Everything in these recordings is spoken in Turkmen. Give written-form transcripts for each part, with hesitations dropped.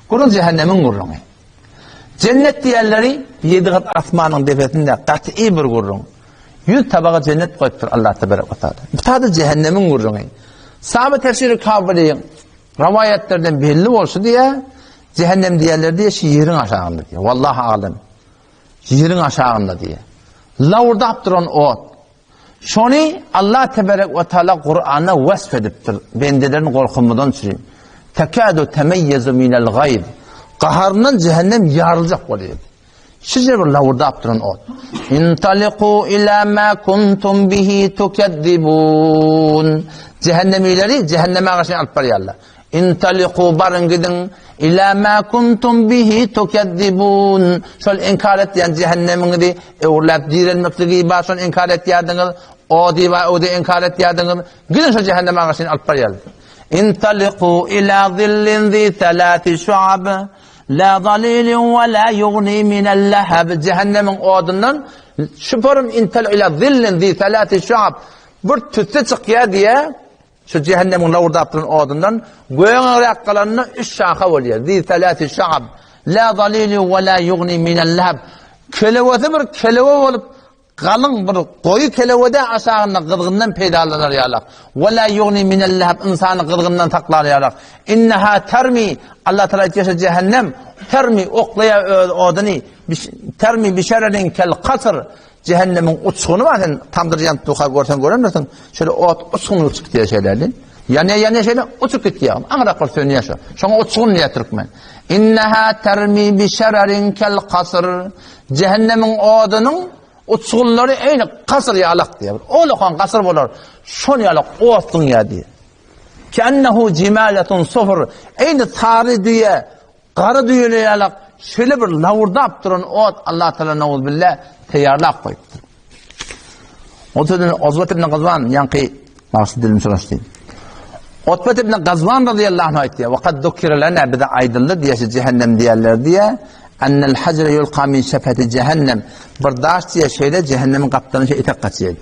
Gürrüň jähennemiň gürrüňi. Jennet diýenleri ýedi gat asmanyň depesinde gaty bir gürrüň. Ýüz tabaga jennet goýupdyr Allah tebarek we taala. Bu taýda jähennemiň gürrüňi. Sahabe tefsiri Kabylyň rowaýatlardan belli bolşy diýe, jähennem diýenler diýe şu ýeriň aşagynda diýe. Wallahi alem. Ýeriň aşagynda diýe. Lawurdap duran ot. Şony Allah teberek we taala Kuranda wasf edipdir. Bendelerini gorkuzmadan üçin. Tekadu temeyyezu minel gaýz. Gaharyndan cehennem ýaryljak bolýar. Şije bir lawurdap duran ot. Intaliku ila ma kuntum bihi tukezzibun. Cehennemileri cehenneme garşy alyp barýarlar. Intaliku baryň gidiň ila ma kuntum bihi tukezzibun. Şol inkar etýän cehennemiňizi öwrüläp direlmekligi bar şony inkar etýärdiňiz. O diýip o inkar etýärdiňiz. Gidiň şol cehenneme garşy alyp barýarlar. Intaliku ila zillin zi salati şuab. La zalilin we la yugni minel leheb. Cehennemiň odundan şüperim intel ila zillin zi salati şuab. Bir tüsse çykýar diýe şu cehennemiň lawurdap duran odundan göňeräk galanda üç şaha bolýar. Zi salati şuab. La zalilin we la yugni minel leheb. Kelewesi bir kelewe bolup Galyň bir goýy kelewede aşagynda gyzgyndan peýdalanar ýalak. Ve la yugni minel leheb ynsany gyzgyndan saklar ýalak. Inneha termi Allah Taala aýtýar şu cehennem termi oklaýar öz oduny termi bişererin kel kasr cehennemiň uçguny bar sen tamdyr ýanyp duha görseň görendirsiň şeýle ot uçgun uçup gidýär şeýle. Ýanýar ýanýar şeýle uçup gitýär. Aňrak bir sönýär şo. Şoňa uçgun diýýär türkmen. Inneha termi bişererin kel kasr Jähennemiň odunyň uçgunlary eýni kasyr ýalak diýýär. Olakan kasyr bolar. Şol ýalak ot zyňýar diýýär. Kennehu jimaletun sufr. Eýni sary düýe, gara düýeli ýalak şeýle bir lawurdap duran ot Allah Taala nauzbillah taýýarlap goýupdyr. O sözüni Ozbat ibn Gazwan ýaňky bagşy dilim soraşdy. Otbat ibn Gazwan radiyallahu anh aýtdy. Wa kad zukira lana bize aýdyldy diýe şu cehennem diýerler diýe. Ennel hajra yulqa min şefati cehennem. Bir daş diýe şeýle cehennemiň gapdalyna şeýle etek gaçýar.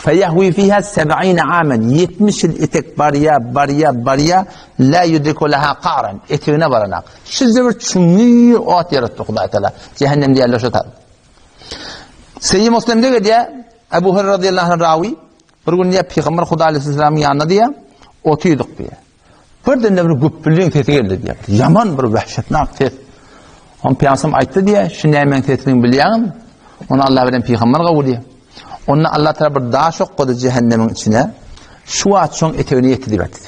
Feyahwi fiha 70 amen. 70 ýyl etek barýa, barýa, barýa la yudriku laha qaran. Etegine baranak. Şeýle bir çuňňur ot ýaratdy Hudaý Taala. Cehennem diýerler şu taýda. Seýyi Muslimde gelýär, Ebu Hureyre radıyallahu anh rawi, bir gün diýär, Pygamber Huda aleyhisselamyň ýanynda diýär, otyrdyk diýär. Birden de bir güpbüliň sesi geldi diýär. Ýaman bir wahşetnak ses. On Pygamber aýtdy diýär, şu nämäň sesini bilýäňmi? Onu Allah bilen Pygamber gowul diýär. Onda Allah tarap bir daş oklady cehennemiň içine. Şu wagt şoň etegine ýetdi diýip aýtdy.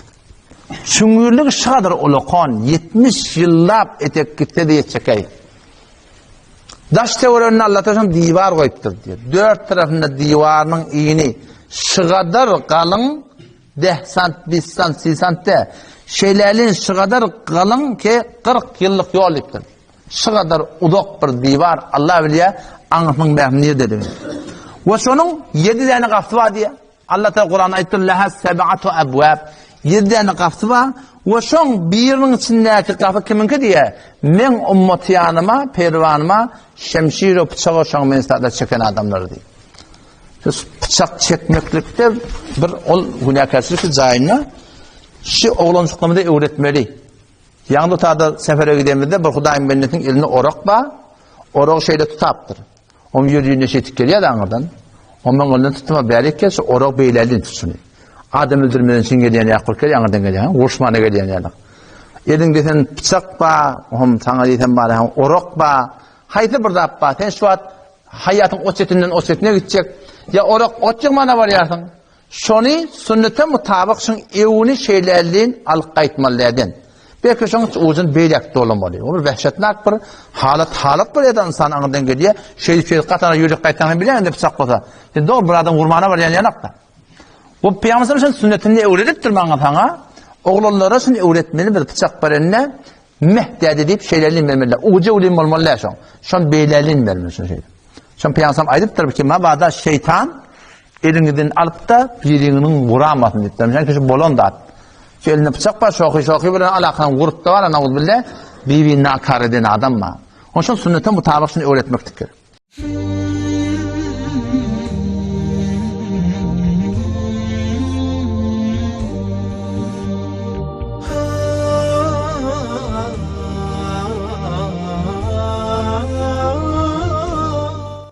Çüňňürlik şadyr ulakan 70 ýyllap etek gitse de ýetjek. Daş töwereginde Allah taşan diwar goýupdyr diýär. Dört tarapynda diwarynyň ini şygadar galyň deh sant, bis sant, si sant de. Şeýlälin şygadar galyň ki 40 ýyllyk ýol diýipdir. Şygadar uzak bir diwar Allah bilýär, aňysynyň bähmi nirededigini. We şonuň 7 däne gapysy bar diýär. Allah Teala Kuranda aýtdy, Leha seb'atu abwab. Ýedi däne gapysy bar we şoň biriniň içindäki gapy kimiňki diýýär? Meň ummatyýanyma, perwanyma şemşir we pyçagy şoň men sada çeken adamlar diýýär. Şu pyçak çekmeklikde bir ol günäkärçilik jaýynda şu oglanjyklarymyza öwretmeli. Ýaňy tada sefere gidenimizde bir Hudaýyň bendesiniň elinde orak bar. Oragy şeýle tutapdyr. Oň ýüzüne şeýtip gelýär aňyrdan. Oň öňünden tutma bärik gel, şu orak beýlälin tut şuny. Adam öldürmeden üçin gelýän ýa bolup gelýär, aňyrdan gelýän, uruşmana gelýän ýaly. Eliňde sen pyçak ba, hom saňa diýsem bar, hem orak ba, haýsy bir zat ba, sen şu wagt haýatyň o çetinden o çetine gitjek, ýa orak ot ýygmana barýarsyň. Şony sünnete mutabyk şuň ewini şeýlälin alyp gaýtmaly däden. Belki şoň ujuny beýläk dolamaly. O bir wehşetnak bir halat, halat bir eden ynsan aňyrdan gelýär. Şeýdip şeýdip gatana ýürek gaýtsaň hem bilýän indi pyçak bolsa. Sen dogry bir adam urmana barýan ýalakda. Bu Pygamberimiz şuň sünnetini öwredipdir maňa saňa. Oglanlara şuny öwretmeli bir pyçak berende meh däde diýip şeýlälin bermeli. Ujy ulin bolmaly däl şoň. Şon beýlälin bermeli şony şeýdip. Şon Pygamberimiz aýdypdyr ki, mabada şeýtan Eliňizden alyp-da, biriňiziň guramasyn diýipdir. Meselem, şu bolan zat. Şu elinde pyçak bar, şohy-şohy bilen alakany gurup-da bar, nauzubilla, bir-birini nakar eden adam bar. Onuň üçin sünnete mutabyk şuny öwretmeklik gerek.